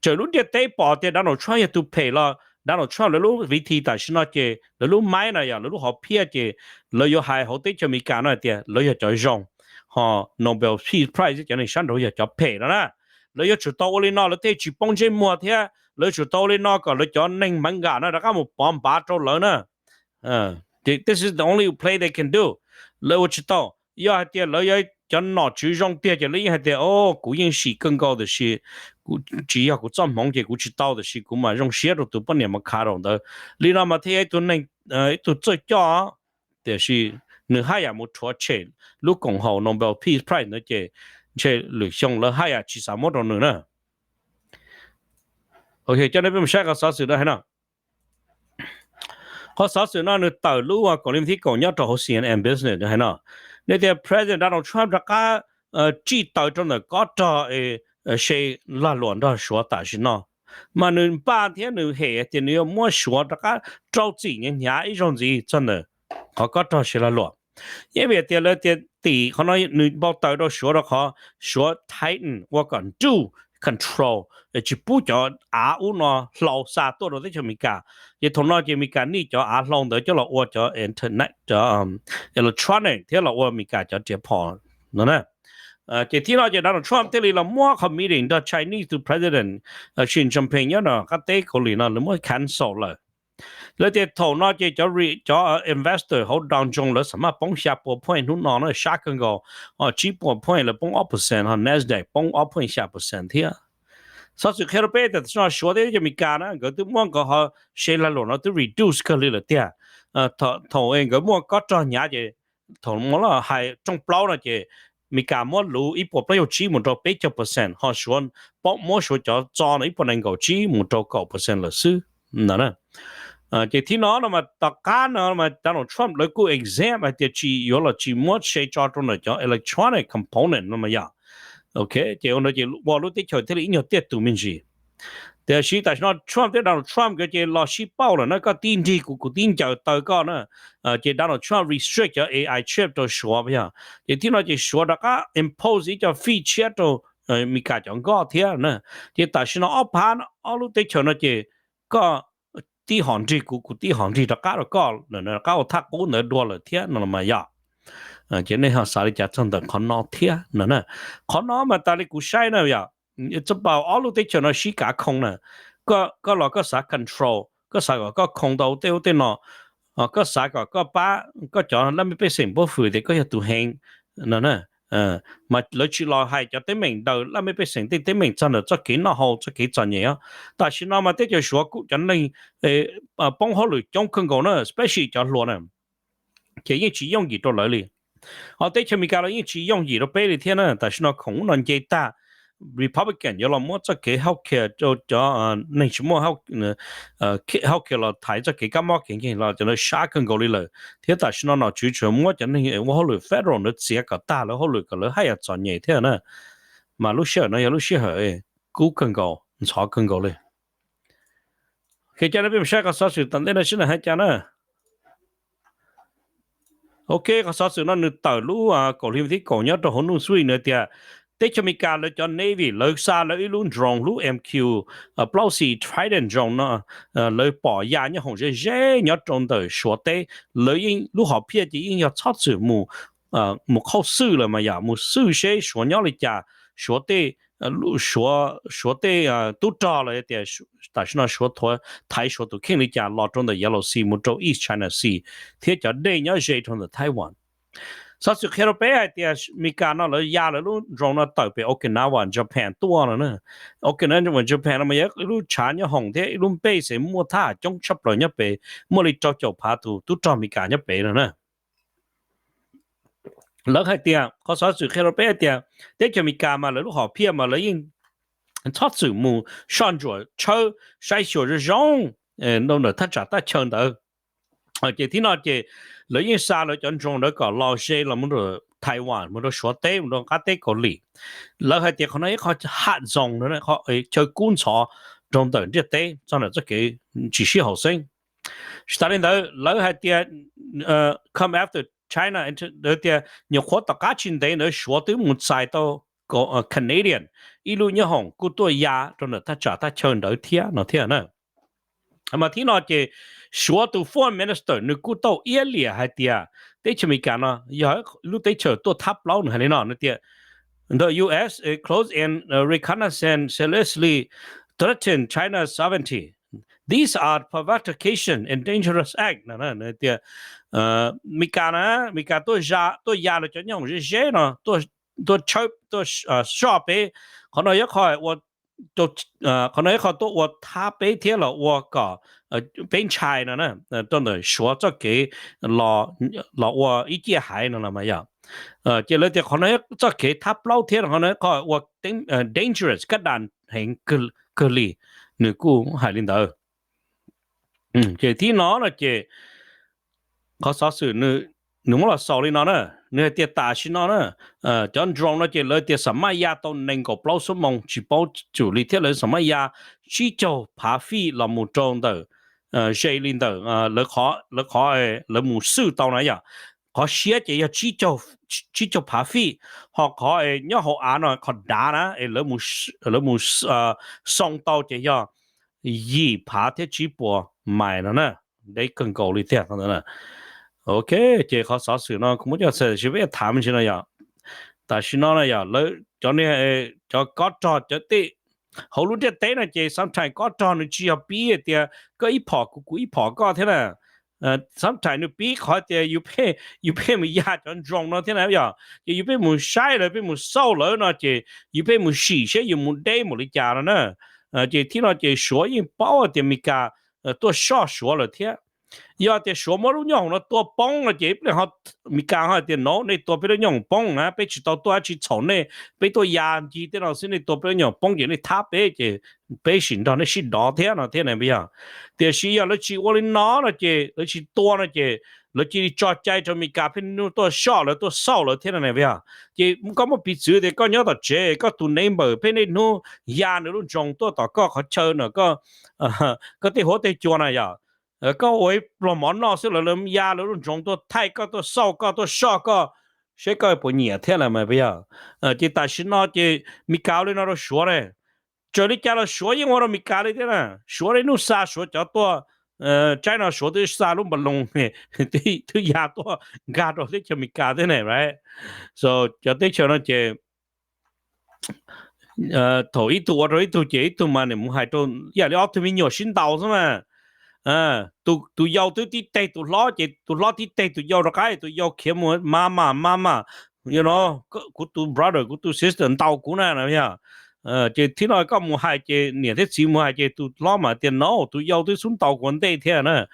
txawm lub ntiaj teb pom tias Donald Trump yog tus phem los Donald Trump lawv lub vim thi tam sim no ces lawv lub maib na yog lawv lub hom phiaj ces lawv yuav hais hauv teb chaws Amelikas no hais tias lawv yog cov zoo, ho Nobel Peace Prize cov neeg sab nraud yog cov phem no na. Lawv yuav tsum tau ua li no lawv thiaj tsis poob ntsej muag thiab lawv yuav tsum tau ua li no kom lawv cov neeg Amelikas no rov qab mus pov npav rau lawv na. This is the only play they can do. Lawv ua tsis tau. Yog hais tias lawv yog cov nom tswv zoo tiag ces lawv yeej hais tias o, kuv yeej sim kawg nkaus tiam sis tsis yog kuv txoj hmoov ces kuv tsis tau tiam sis kuv mam zoo siab rau tus poj niam McConnell ntawd. Li no mas thiaj yog ib tug neeg, ib tug txawj coj, tiam sis nws haj yam mus rhuav tshem lub koom haum Nobel Peace Prize ntawd ces ntshe lwm xyoo lawv haj yam tsis xav muab rau nws na. Ok, coj nej peb mus saib qhov xov xwm no hais no. Qhov xov xwm no nws tawm lub kaum li thib kaum nyob rau hauv C N N Business hais no, nws tias President Donald Trump rov qab tsij taw rau ntawm kob rog se lag luam nrog Suav tam sim no, mas nws npaj thiab nws hem tias nws yuav muab Suav rov qab rau txim hnyav hnyav ib zaug ntxiv txog ntawm qhov kob rog se lag luam. Yeej vim tias lawv tias tim qhov no nws npau taws rau Suav rau qhov Suav tighten ua kom nruj, control, tsis pub cov av ub no hlau xa tuaj rau teb chaws Amelikas. Ces thaum no ces Amelikas nij cov av hlau ntawd coj los ua cov internet, electronic thiab los ua Amelikas cov riam phom no na. Ces thib no ces Donald Trump thiaj li los muab qhov meeting nrog Chinese tus President Xi Jinping nyob rau qab teb Kaus Lim no lawv muab cancel lawm. Lawv tias thaum no ces cov investor hauv Dow Jones lawv xam maj poob xya pua point hnub no na, sab kawg nkaus, tsib pua point lawv poob ob percent, ho Nasdaq poob ob point xya percent thiab. Xov xwm qhia rau peb tias tam sim no Suav thiab cov Amelikas na nkawd twb muab nkawd qhov se lag luam no twb reduce kawg li lawm tiag. Thaum nkawd muaj kob rog hnyav ces thaum muab los hais rooj plaub no ces Meskas muab luv ib puas plaub caug tsib mus rau peb caug percent, ho Suav paub muab Suav cov txo no ib puas nees nkaum tsib mus rau kaum percent lawm xwb no. Ces thib no no mas tom qab no mas Donald Trump lawv kuj exempt hais tias tsis yuav los tsis muab se tso rau ntawm cov electronic component no mas yom. Ok, ces ua no ces ua lub teb chaws thiaj li ib nyuag tiaj tus me ntsis. Tiam sis tam sim no Trump thiab Donald Trump nkawd ces los sib pauj lawm na, koj tib nrig kuv, kuv tib ncaws taw koj na. Ces Donald Trump restrict cov A I chip rau Suav yog, ces thib no ces Suav rov qab impose ib co fee tshiab rau Meskas cov nkoj thiab na. Ces tam sim no ob phab ob lub teb chaws no ces koj tib hom nrig kuv, kuv tib hom nrig rov qab rau koj, rov qab ua thaj qub ntawd dua lawm thiab no los mas yom. Ces nej ho xav li cas txog ntawm qhov no thiab no na? Qhov no mas tas li kuv saib na yom, txawm ob lub teb chaws no sib kav khoo na, koj los koj xav control, koj xav kom koj khoo tau tej ub tej no, koj xav kom koj pab koj cov laj mej pej xeem npawb hwm tias koj yog tus heev no na. Mas lawv tsis los hais cov teeb meem ntawm laj mej pej xeem tej teeb meem txog ntawm txoj kev noj haus, txoj kev txom nyem os. Tam sim no mas teb chaws Suav kuj cov neeg poob hauj lwm coob kawg nkaus na, especially cov hluas na, ces yeej tsis yooj yim rau lawv li. Ho teb chaws Amelikas los yeej tsis yooj yim rau peb li thiab na. Tam sim no khoom ub no nce tag, Republican yuav los muab txoj kev healthcare rau cov neeg tsis muaj healthcare los thaiv txoj kev kab mob kev nkeeg los cov ntawd sab kawg nkaus li lawm, thiab tam sim no nom tswv tsuas muab cov neeg ua hauj lwm federal ntawd txiav kom tag lawv hauj lwm kom lawv haj yam txom nyem thiab na. Mas lub sij hawm no yog lub sij hawm kub kawg nkaus, ntxhov kawg nkaus li. Ok, coj nej peb mus saib qhov xov xwm tom ntej no seb nws hais cas na. Ok, qhov xov xwm no nws tawm lub kaum hli thib kaum nyob rau hauv Newsweek, nws tias teb chaws Amelikas lawv cov Navy lawv xa lawv ib lub drone, lub M Q, plaub xi Trident drone no, lawv pom ya nyob hoom ze ze nyob rau ntawm Suav teb. Lawv yeej lub hom phiaj ces yeej yog txhob txwm mus, mus qhauj xwj lawm mas yom, mus xwj seb Suav nyob li cas, Suav tej, Suav tej tub rog los tias tam sim no Suav thaiv Suav tus kheej li cas los rau ntawm Yellow Sea mus rau East China Sea thiab cov dej nyob ze rau ntawm Taiwan. Xov xwm qhia rau peb hais tias Amelikas no lawv ya lawv lub drone no tawm pem Okinawa, Japan tuaj no na. Okinawa, Japan no mas yog ib lub tshav nyob hoom thiab ib lub npej xeem muaj thab ham coob tshaj plaws nyob pem, muaj li rau caum phav tus tub rog Amelikas nyob pem no na. Lawv hais tias qhov xov xwm qhia rau peb hais tias teb chaws Amelikas mas lawv lub hom phiaj mas lawv yeej txhob txwm mus soj ntsuam tshawb saib xyuas zoo zoo rau ntawm thaj tsam thaj chaw ntawd. Ces thib no ces lawv yeej xa lawv cov drone ntawd kom los ze los mus rau Taiwan, mus rau Suav teb, mus rau qab teb Kaus Lim. Lawv hais tias qhov no ib qho hot zone, chaw kub ntxhov rau ntawm ntiaj teb txog ntawm txoj kev tsis sib haum xeeb. Tsis tas li ntawd lawv hais tias come after China, lawv tias nyuam qhuav tom qab tsis ntev ntawd Suav twb mus txais tau Canadian ib lub nyoob hoom kuj tuaj ya rau ntawm thaj tsam thaj chaw ntawd thiab no thiab na. Mas thib no ces Suav tus foreign minister nws kuj tau iab liam hais tias teb chaws Amelikas no yog lub teb chaws tuaj thab plaub, nws hais li no, nws tias the U S close and reconnaissance seriously threaten China's sovereignty. These are provocation and dangerous act. Nws tias Amelikas na, Amelikas tuaj ya lawv cov nyoob hoom ze ze no, tuaj soj peb, qhov no yog qhov ua, qhov no yog qhov tuaj ua thab peb thiab los ua kom peb ntshai no na, rau ntawm Suav txoj kev los ua ib ciaj haiv no los mas yog. Ces lawv tias qhov no txoj kev thab plaub thiab qhov no qhov ua dangerous, kab das heev kawg li, nws kuj hais li ntawd. Ces thib no no ces qhov xov xwm nws muab los xaus li no na, nws hais tias tam sim no na cov drone no ces lawv tias xam maj ya tau nees nkaum plaub xuab moos tsis paub tsum li thiab lawv xam maj ya tsib caug phav fij los mus rau ntawm, ze li ntawm lawv qhov lawv mus xwj tau na yom. Qhov siab ces yog tsib caug phav fij, ho qhov nyob hauv av no qhov dav na es lawv mus xoo tau ces yog yim phav thiab tsib puas mais no na, deb kawg nkaus li tiag. Ok, ces qhov xov xwm no kuv muab coj txhais sis peb tham me ntsis no yom. Tam sim no na yom, lawv cov, cov kob rog cov tej hauv lub ntiaj teb no ces sometimes kob rog nws tsis yog pib tias koj ib phom kuv, kuv ib phom koj thiab na. Sometimes nws pib qhov tias yus pheej mus ya cov drone no thiab na yom, ces yus pheej mus saib lawv, pheej mus xauj lawv no ces yus pheej mus sim seb yus mus deb npaum li cas no na. Ces thib no ces Suav yeej paub tias Amelikas tuaj soj Suav lawm thiab. Yog tias Suav muab lub nyoob hoom no tua poob no ces ib pliag ho Meskas ho tias no nej tua peb lub nyoob hoom poob na, peb tsis tau tuaj dab tsi txhaum nej, peb tuaj ya ncig tej no xwb, nej tua peb lub nyoob hoom poob ces nej thab peb ces peb sim nrog nej sib dov thiab no thiab na yog. Tiam sis yog lawv tsis ua li no no ces lawv tsis tua no ces lawv cia li tso cai rau Meskas pheej niaj hnub tuaj soj lawv tuaj xauj lawv thiab no na yog. Ces koj muaj piv txwv tias koj nyob tom tsev koj tus neighbor pheej niaj hnub ya nws lub drone tuaj tom koj qhov chaw no, koj tej huab tej cua na yog, koj ua ib pluag mov noj xwb los lawv ya lawv lub drone tuaj thaij koj tuaj xauj koj tuaj soj koj, seb koj puas nyiam thiab lawm mas yog. Ces tam sim no ces Meskas ua li no rau Suav ne, txawm li cas los Suav yeej ua rau Meskas li thiab na. Suav niaj hnub xa Suav cov tuaj, tsaib no Suav twb xa lub npas loos twb ya tuaj nkag rau teb chaws Meskas thiab ne. So cov teb chaws no ces thaum ib tug ua rau ib tug ces ib tug mas niam mus hais rau ib yam li ob tug me nyuam sib ntaus xwb mas. Tus yau twb tib teg tus hlob ces tus hlob tib teg tus yau rov qab, tus yau khiav mus, mama, mama, you know, kuv tus brother, kuv tus sister ntaus kuv na no yog. Ces thib no koj mus hais ces niam thiab txiv mus hais ces tus hlob mas tias no tus yau twb xub ntaus kuv ua ntej thiab na.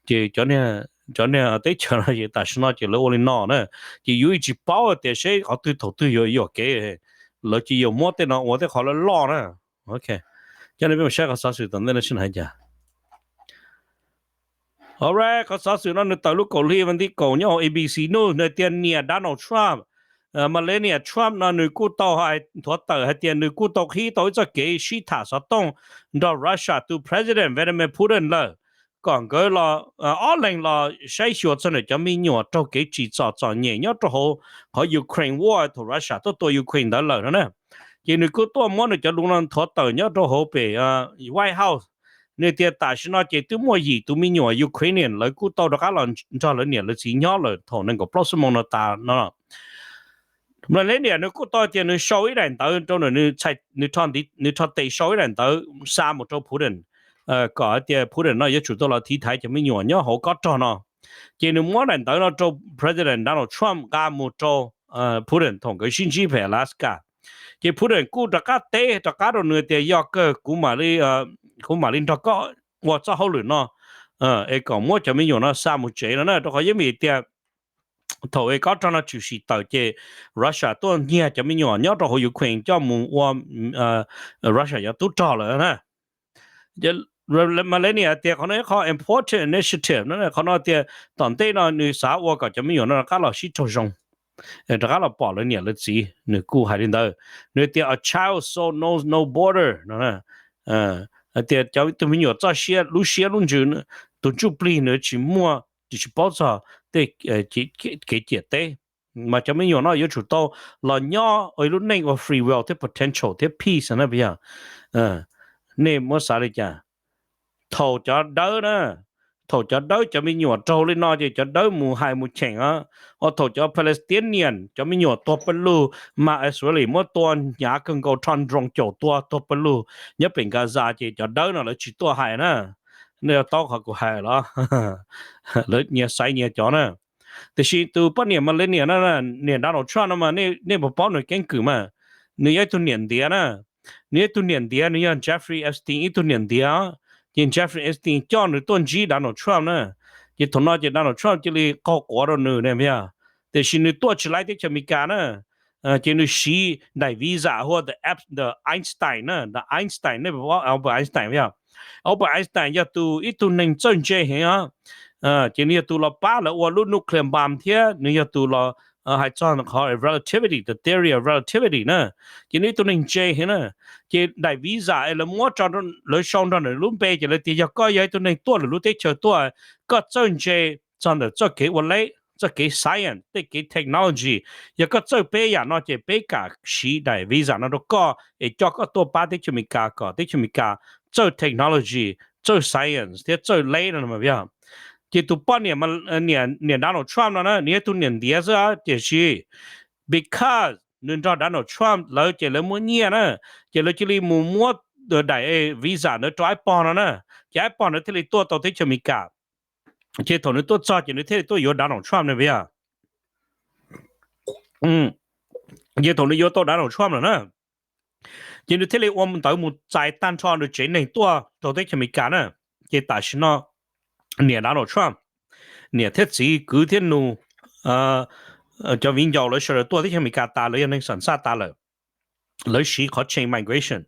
Ces cov niag teb chaws no ces tam sim no ces lawv ua li no na. Ces yus yeej tsis paub tias seb qhov twg thaum twg yuav yuam kev, lawv cia li muab tej no ua tej qhov loj loj na. Ok, coj nej peb mus saib qhov xov xwm tom ntej no seb nws hais cas. Alright, qhov xov xwm no nws tawm lub kaum hli vas thib kaum nyob hauv A B C News, nws tias niam Donald Trump, Melania Trump no nws kuj tau nthuav tawm hais tias nws kuj tau qhib tau ib txoj kev sib tham xov tooj nrog Russia tus President Vladimir Putin lawm, kom nkawd los ob leeg los saib xyuas txog ntawm cov me nyuam raug kev tsim txom txom nyem nyob rau hauv qhov Ukraine war thaum Russia tuaj tua Ukraine ntawd lawm no na. Ces nws kuj tuaj muab nws cov lus no nthuav tawm nyob rau hauv pem White House. Nws tias tam sim no ces twb muaj yim tus me nyuam Ukrainian lawv kuj tau rov qab los nrog lawv niam lawv txiv nyob lawm thaum nees nkaum plaub xuab moos no tas no. Melania nws kuj tau tias nws sau ib daim ntawv rau, nws rho tes sau ib daim ntawv xa mus rau Putin, kom hais tias Putin no yuav tsum tau los tiv thaiv cov me nyuam nyob hauv kob rog no. Ces nws muab daim ntawv no rau President Donald Trump nqa mus rau Putin thaum nkawd sib ntsib pem Alaska. Ces Putin kuj rov qab teb rov qab rau nws tias yog kawg kuv mam li nrog koj ua txoj hauj lwm no, es kom muab cov me nyuam no xa mus tsev no na, rau qhov yeej vim tias thaum es kob rog no tshwm sim tawm ces Russia tuaj nyiag cov me nyuam nyob rau hauv Ukraine coj mus ua Russia cov tub rog lawm na. Melania tias qhov no ib qho important initiative no, qhov no tias tom ntej no nws xav ua kom cov me nyuam no rov qab los sib raug zoo, rov qab los pom lawv niam lawv txiv. Nws kuj hais li ntawd, nws tias a child soul knows no border no, hais tias cov tus me nyuam txoj siab, lub siab lub ntsws, tus ntsuj plig nws tsis muaj, tsis paub txog tej kev ciam teb, mas cov me nyuam no yuav tsum tau los nyob ua ib lub neej ua free will thiab potential thiab peace na yog. Nej muab xav li cas? Thaum cov dawb na, thaum cov dawb cov me nyuam raug li no ces cov dawb mus hais mus cheem os. Thaum cov Palestinian cov me nyuam tuag pawg lug mas Israel muab tua hnyav kawg nkaus, rho drone caum tua tuag pawg lug nyob pem Gaza ces cov dawb no lawv tsis tuaj hais na. Nej yuav taub qhov kuv hais los? Lawv nyias xaiv nyias cov na. Tiam sis tus poj niam Melania no, niam Donald Trump no mas nej puas paub nws keeb kwm mas? Nws yog ib tug niam ntiav na. Nws yog ib tug niam ntiav, nws yog Jeffrey Epstein ib tug niam ntiav. Ces Jeffrey Epstein coj nws tuaj ntsib Donald Trump na. Ces thaum no ces Donald Trump cia li qaug quav rau nws ne yog. Tiam sis nws tuaj tsis laib teb chaws Amelikas na. Ces nws siv daim visa hu ua the Einstein na, the Einstein, nej puas paub Albert Einstein yog? Albert Einstein yog tus ib tug neeg txawj ntse heev os. Ces nws yog tus los pab lawv ua lub nuclear bomb thiab nws yog tus los hais txog qhov relativity, the theory of relativity na. Ces nws ib tug neeg ntse heev na. Ces daim visa es lawv muab, lawv sau nrog nws lub npe ces lawv tias yog koj yog ib tug neeg tuaj lwm lub teb chaws tuaj, koj txawj ntse txog ntawm txoj kev ua lab, txoj kev science, tej kev technology, yog koj txawj peb yam no ces peb kam siv daim visa no rau koj es coj koj tuaj pab teb chaws Amelikas kom teb chaws Amelikas txawj technology, txawj science thiab txawj lab no yog. Ces tus poj niam, niam Donald Trump no na, nws yog tus niam ntiav xwb tiam sis because nws nrog Donald Trump lawv ces lawv muaj nyiaj na, ces lawv cia li mus muab daim visa ntawd rau ib pog no na. Ces ib pog ntawd thiaj li tuaj tau teb chaws Amelikas. Ces thaum nws tuaj txog ces nws thiaj li tuaj yuav Donald Trump na yog. Ces thaum nws yuav tau Donald Trump lawm na, ces nws thiaj li ua ntawv mus txais tag nrho nws tsev neeg tuaj rau teb chaws Amelikas na. Ces tam sim no niam Donald Trump, niam thiab txiv, kwv thiab nus, cov viv ncaus lawv sawv daws tuaj teb chaws Amelikas tas, lawv yog neeg xam xaj tas lawm, lawv siv qhov chain migration.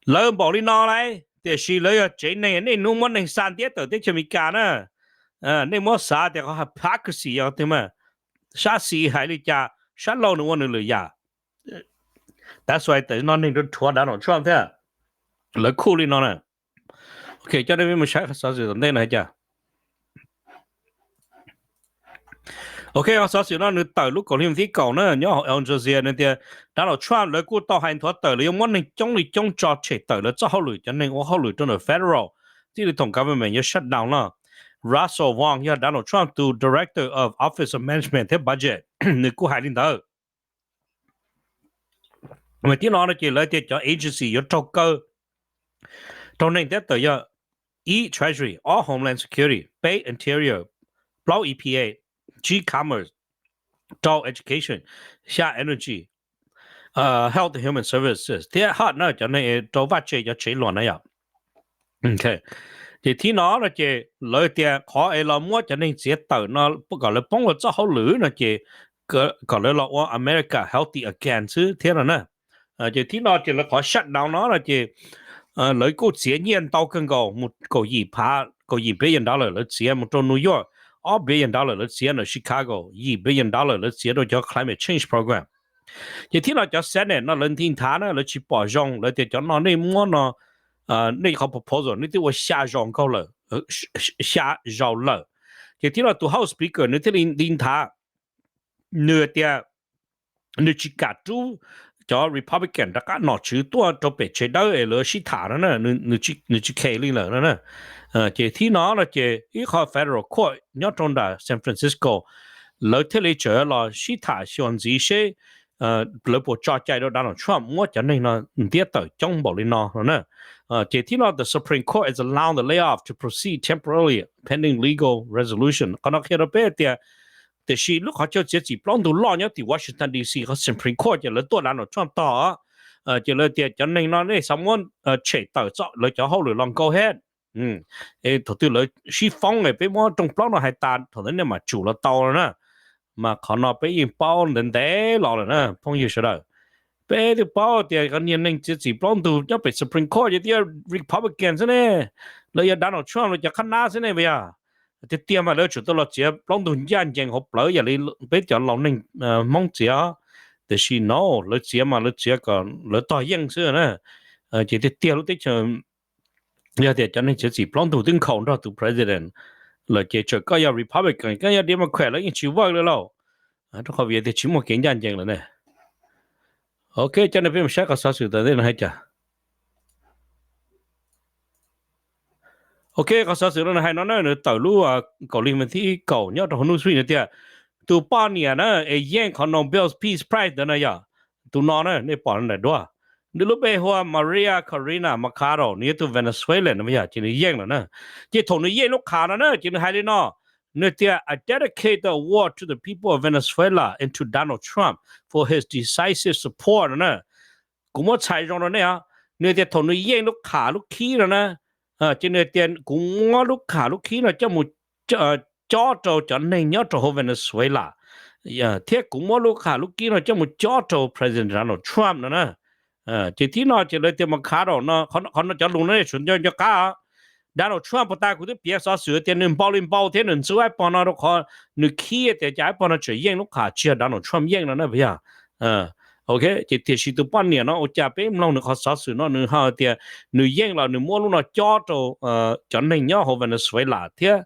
Lawv npaum li no lawm, tiam sis lawv yog tsev neeg, nej hnub muab neeg xa ntiab tawm teb chaws Amelikas na, nej muab xav tias qhov hypocrisy yog twg mas, sab xis hais li cas sab laug nws ua nws lwm yam. That's why tam no neeg rhuav Donald Trump thiab, lawv khuj li no na. Ok, coj nej peb mus saib xov xwm tom ntej no hais cas. Ok, qhov xov xwm no nws tawm lub kaum hli thib kaum na, nyob hauv Al Jazeera, nws tias Donald Trump lawv kuj tau hais nthuav tawm lawv yuav muab neeg coob li coob tso tshem tawm lawv txoj hauj lwm, cov neeg ua hauj lwm rau ntawm federal, txij li thaum government yuav shutdown no. Russell Vought yog Donald Trump tus Director of Office of Management thiab Budget, nws kuj hais li ntawd. Mas tib no no ces lawv tias cov agency yuav raug kaw, raug neeg ntiab tawm yog ib Treasury, ob Homeland Security, peb Interior, plaub E P A, tsib Commerce, rau Education, xya Energy, Health and Human Services thiab H U D na, cov neeg rau vaj tse cov tsev luam na yom. Ces thib no no ces lawv tias qhov es los muab cov neeg txiav tawm no kom lawv poob lawv txoj hauj lwm no ces kom lawv los ua America healthy again xwb thiab no na. Ces thib no ces lawv qhov shutdown no no ces lawv kuj txiav nyiaj ntau kawg nkaus mus kaum yim phav, kaum yim billion dollar lawv txiav mus rau New York, ob billion dollar lawv txiav ntawm Chicago, yim billion dollar lawv txiav rau cov climate change program. Ces thib no cov Senate no lawv nti nthav na, lawv tsis pom zoo, lawv tias cov no nej muab no, nej qhov proposal nej twb ua xya zaus nkaug lawm, xya zaus lawm. Ces thib no tus House Speaker nws thiaj li nti nthav, nws tias nws tsis kam rub cov Republican rov qab nom tswv tuaj rau pem tsev dawb es lawv sib tham no na, nws tsis khe li lawm no na. Ces thib no no ces ib qho federal court nyob rau nram San Francisco, lawv thiaj li tseem los sib tham xyuas ntxiv seb lawv puas tso cai rau Donald Trump muab cov neeg no ntiab tawm coob npaum li no no na. Ces thib no the Supreme Court is allowed the layoff to proceed temporarily pending legal resolution. Qhov no qhia rau peb tias tiam sis lub qhov chaw txiav txim plaub ntug loj nyob tim Washington D C qhov Supreme Court ces lawv tuaj Donald Trump tog, ces lawv tias cov neeg no nej xav muab tshem tawm lawv cov hauj lwm los nkaug hab. Thaum twg lawv sib foob peb muab rooj plaub no hais tas thaum ntawd nej mam tsum los tau no na. Mas qhov no peb yeej paub ntev ntev los lawm na phooj ywg sawv daws. Peb twb paub tias qhov niag neeg txiav txim plaub ntug nyob pem Supreme Court ces twb yog Republican xwb ne, lawv yog Donald Trump lawv cov qhab nab xwb ne puas yog? Tiag tiag mas lawv tsum tau los txiav plaub ntug ncaj ncees hauv plawv yam li peb cov laus neeg Hmoob txiav. Tiam sis no lawv txiav mas lawv txiav kom lawv tog yeej xwb na. Ces tiag tiag lub teb chaws yog tias cov neeg txiav txim plaub ntug twb nkhaus nrog tus president lawm ces txawm koj yog Republican koj yog Democrat lawv yeej tsis vawj li lauj. Rau qhov vim tias tsis muaj kev ncaj ncees lawm ne. Ok, coj nej peb mus saib qhov xov xwm tom ntej no hais cas. Ok, qhov xov xwm no nws hais no na, nws tawm lub kaum hli thib kaum nyob rau hauv Newsweek no tias tus poj niam na es yeej qhov Nobel Peace Prize ntawd na yog tus no na, nej pom nram duab, nws lub npe hu ua Maria Corina Machado, nws yog tus Venezuelan no yog ces nws yeej lawm na. Ces thaum nws yeej lub qhab no na ces nws hais li no, nws tias I dedicate the award to the people of Venezuela and to Donald Trump for his decisive support no na. Kuv muab txhais zoo rau nej os, nws tias thaum nws yeej lub qhab lub khib no na, ces nws tias kuv muab lub qhab lub khib no coj mus cob rau cov neeg nyob rau hauv Venezuela thiab kuv muab lub qhab lub khib no coj mus cob rau President Donald Trump no na. Ces thib no ces lawv tias Machado no, qhov no cov lus no tsuas nco nco qab. Donald Trump puag ta kuv twb piav xov xwm tias nws npau li npau thiab nws ntxub ib pog no rau qhov nws khib tias cas ib pog no tseem yeej lub qhab tsis yog Donald Trump yeej no na puas yog? Ok, ces tiam sis tus poj niam no ua cas peb mloog nws qhov xov xwm no nws ho tias nws yeej los nws muab lub no cob rau cov neeg nyob hauv Venezuela thiab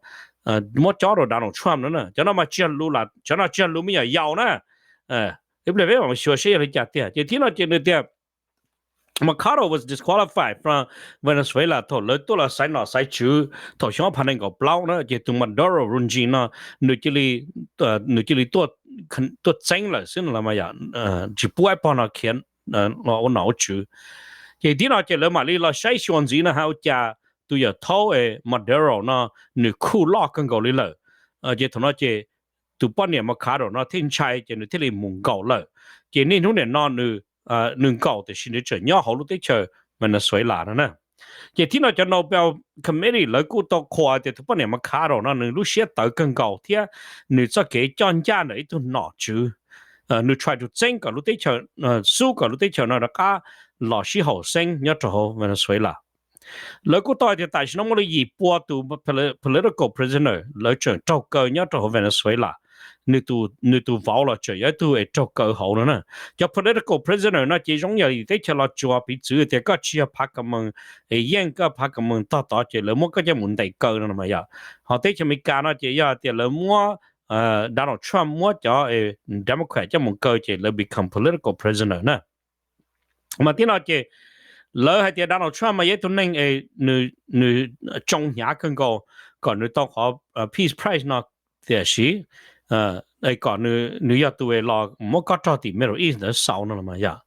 muab cob rau Donald Trump no na. Cov no mas tsis yog lus, cov no tsis yog lus me nyuam yaus na. Ib pliag peb mam xyuas seb yog li cas tiag. Ces thib no ces nws tias Machado was disqualified from Venezuela thaum lawv tuaj los xaiv nom xaiv tswv thaum xyoo ob phav nees nkaum plaub na, ces tus Maduro regime no nws cia li, nws cia li tuaj txeeb lawm xwb no los mas yom, tsis pub ib pog no khiav los ua nom ua tswv. Ces thib no ces lawv mam li los saib xyuas ntxiv no hais ua cas tus yawm thaub Maduro no nws khuj loj kawg nkaus li lawm. Ces thaum no ces tus poj niam Machado no thiaj ntshai ces nws thiaj li mus nkaum lawm. Ces niaj hnub niam no nws nkaum tiam sis nws tseem nyob hauv lub teb chaws Venezuela no na. Ces thib no cov Nobel Committee lawv kuj tau qhuas tias tus poj niam McConnell no nws lub siab tawv kawg nkaus thiab nws txoj kev coj ncaj ntawm ib tug nom tswv, nws try to txeeb kom lub teb chaws, xub kom lub teb chaws no rov qab los sib haum xeeb nyob rau hauv Venezuela. Lawv kuj tau hais tias tam sim no muaj li yim pua tus political prisoner lawv tseem raug kaw nyob rau hauv Venezuela. Nws tus vauv los tseem yog ib tug es raug kaw hauv no na. Cov political prisoner no ces zoo yam li teb chaws Los Tsuas piv txwv tias koj tsis yog phav kom mees es yeej koj phav kom mees tog tod ces lawv muab koj coj mus ntes kaw no mas yom. Ho teb chaws Amelikas no ces yog tias lawv muab Donald Trump muab cov Democrat coj mus kaw ces lawv become political prisoner na. Mas tib no ces lawv hais tias Donald Trump mas yog ib tug neeg es nws tsoo hnyav kawg nkaus kom nws tau qhov Peace Prize no, tiam sis kom nws yog tus es los muab kob rog tim Middle East ntawd xaus no los mas yom.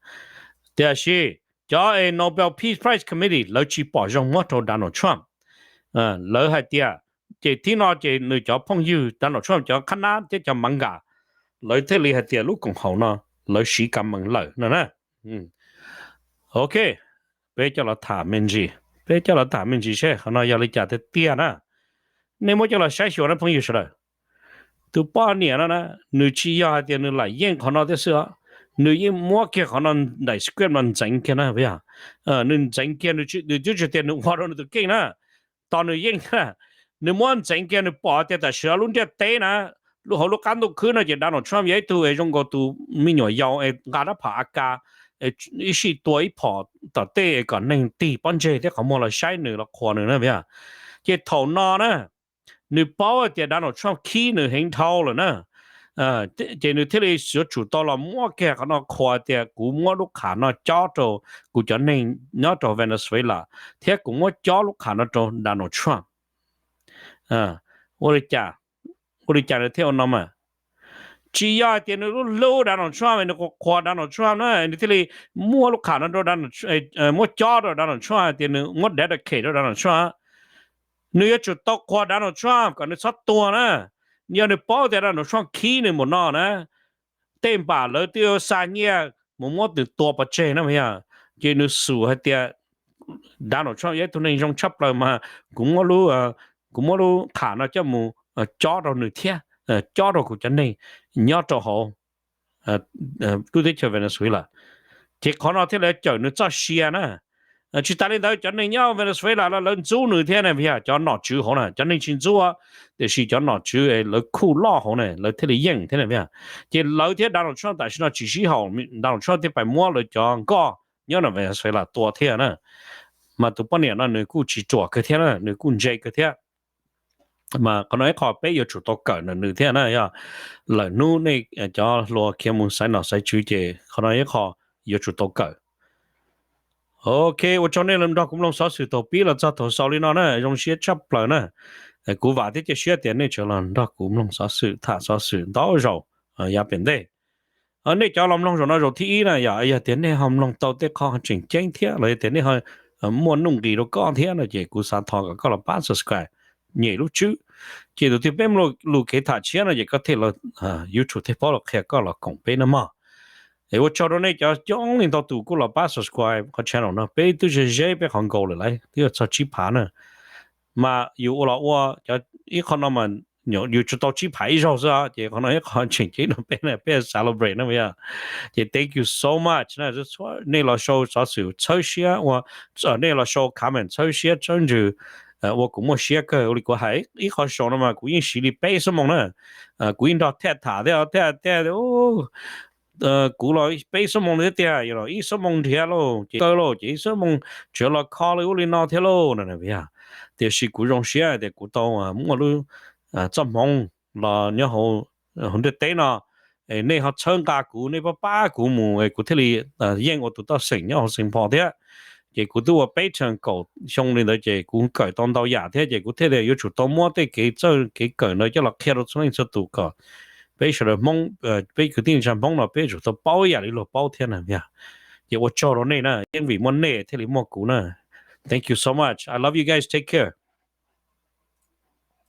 Tiam sis cov es Nobel Peace Prize Committee lawv tsis pom zoo muab rau Donald Trump. Lawv hais tias, ces thib no ces nws cov phooj ywg Donald Trump cov qhab nab thiab cov mav nkam, lawv thiaj li hais tias lub koom haum no lawv siv kav mees lawm no na. Ok, peb coj los tham me ntsis, peb coj los tham me ntsis seb qhov no yog li cas tiag tiag na. Nej muab coj los saib xyuas na phooj ywg sawv daws. Tus poj niam no na, nws tsis yog hais tias nws lam yeej qhov no thiab xwb os, nws yeej muab kiag qhov no daim script no ntxeev kiag na yog. Nws ntxeev kiag, nws twb tsis tias nws ua rau nws tus kheej na, tos nws yeej, nws muab ntxeev kiag nws pom tias tam sim no lub ntiaj teb na, hauv lub qab ntuj khwb no ces Donald Trump yog ib tug es zoo nkaus tus me nyuam yaus es nqa rab phom AK ib sij tua ib phom tom tej es kom neeg tig pob ntseg thiab qhov muag los saib nws los qhuas nws na yog. Ces thaum no na, nws paub tias Donald Trump khib nws heev dhau lawm na, ces nws thiaj li yuav tsum tau los muab kiag qhov no qhuas tias kuv muab lub qham no cob rau kuv cov neeg nyob rau Venezuela thiab kuv muab cob lub qham no rau Donald Trump. Ua li cas, ua li cas nws thiaj ua no mas? Tsis yog hais tias nws lub hlub Donald Trump nws qhuas Donald Trump na nws thiaj li muab lub qham no rau, muab cob rau Donald Trump hais tias nws muab dedicate rau Donald Trump. Nws yuav tsum tau qhuas Donald Trump kom nws txhob tuag na. Yog nws paub tias Donald Trump khib nws npaum no na, tej npam lawv twb xa nyiaj mus muab nws tua pov tseg na yog. Ces nws xum hais tias Donald Trump yog ib tug neeg zoo tshaj plaws mas kuv muab lub, kuv muab lub qham no coj mus cob rau nws thiab cob rau kuv cov neeg nyob rau hauv lub teb chaws Venezuela. Ces qhov no thiaj li cawm nws txoj sia na. Tsis tas li ntawd cov neeg nyob Venezuela los lawv ntxub nws thiab na yog, cov nom tswv hauv na, cov neeg tsis ntxub tiam sis cov nom tswv lawv khuj loj hauv na lawv thiaj li yeej thiab na yog. Ces lawv thiab Donald Trump tam sim no tsis sib haum, Donald Trump thiaj pais muab lawv cov nkoj nyob Venezuela tua thiab na. Mas tus poj niam no nws kuj tsis ruam kawg thiab na, nws kuj ntse kawg thiab. Mas qhov no ib qho peb yuav tsum tau kawm ntawm nws thiab na yog. Lawm hnub nej cov hluas khiav mus xaiv nom xaiv tswv ces qhov no ib qho yuav tsum tau kawm. Ok, ua tsaug nej los nrog kuv mloog xov xwm thaum pib los txog thaum xaus li no na, zoo siab tshaj plaws na. Kuv vam thiab cia siab tias nej tseem los nrog kuv mloog xov xwm tham xov xwm ntau zaus yav pem ntej. Nej cov los mloog zaum no zaum thib ib na yog, yog tias nej ho mloog tau tej qho tseem ceeb thiab los yog tias nej ho muaj nuj nqis rau koj thiab no ces kuv xav thov kom koj los pab subscribe, nyem lub tswb. Ces tus twg peb muaj lus kev tham tshiab no ces koj thiaj los, YouTube thiaj paub los qhia koj los koom peb no mog. Es ua tsaug rau nej cov coob leej ntau tus kuj los pab subscribe qhov channel no, peb twb ze ze peb qhov goal lawm lauj, twb yuav txog tsib phav na. Mas yus ua los ua, ib qho no mas yus tsuas tau tsib phav ib zaug xwb ces qhov no ib qho tseem ceeb rau peb, peb celebrate na yog. Ces thank you so much na, nej los sau xov xwm txhawb siab ua, nej los sau comment txhawb siab txhawb ntsws ua kuv muaj siab kawg. Ua li kuv hais ib qho sau no mas kuv yeej siv li peb xuab moos na, kuv yeej nrog Thaj tham thiab, Thaj tias kuv los peb xuab moos li thiab tiag, ib xuab moos nrhiav lauj ces kaw lauj ces ib xuab moos tseem los kho li ub li no thiab lauj no yog. Tiam sis kuv zoo siab tias kuv tau muaj lub txoj hmoov los nyob hauv ntiaj teb no, nej ho txhawb nqa kuv, nej pab pab kuv mus kuv thiaj li yeej ua tus toj xeem nyob hauv Saint Paul thiab. Ces kuv twb ua Patreon kaum xyoo li ntawd ces kuv kawm tau ntau yam thiab ces kuv thiaj li yuav tsum tau muab tej kev txawj kev kawm ntawd coj los qhia rau txhua leej txhua tus kom peb sawv daws Hmoob, peb kwv tij neej tsa Hmoob no peb yuav tsum tau paub ib yam li luag paub thiab na yog. Ces ua tsaug rau nej na, yeej vim muaj nej thiaj li muaj kuv na. Thank you so much. I love you guys. Take care.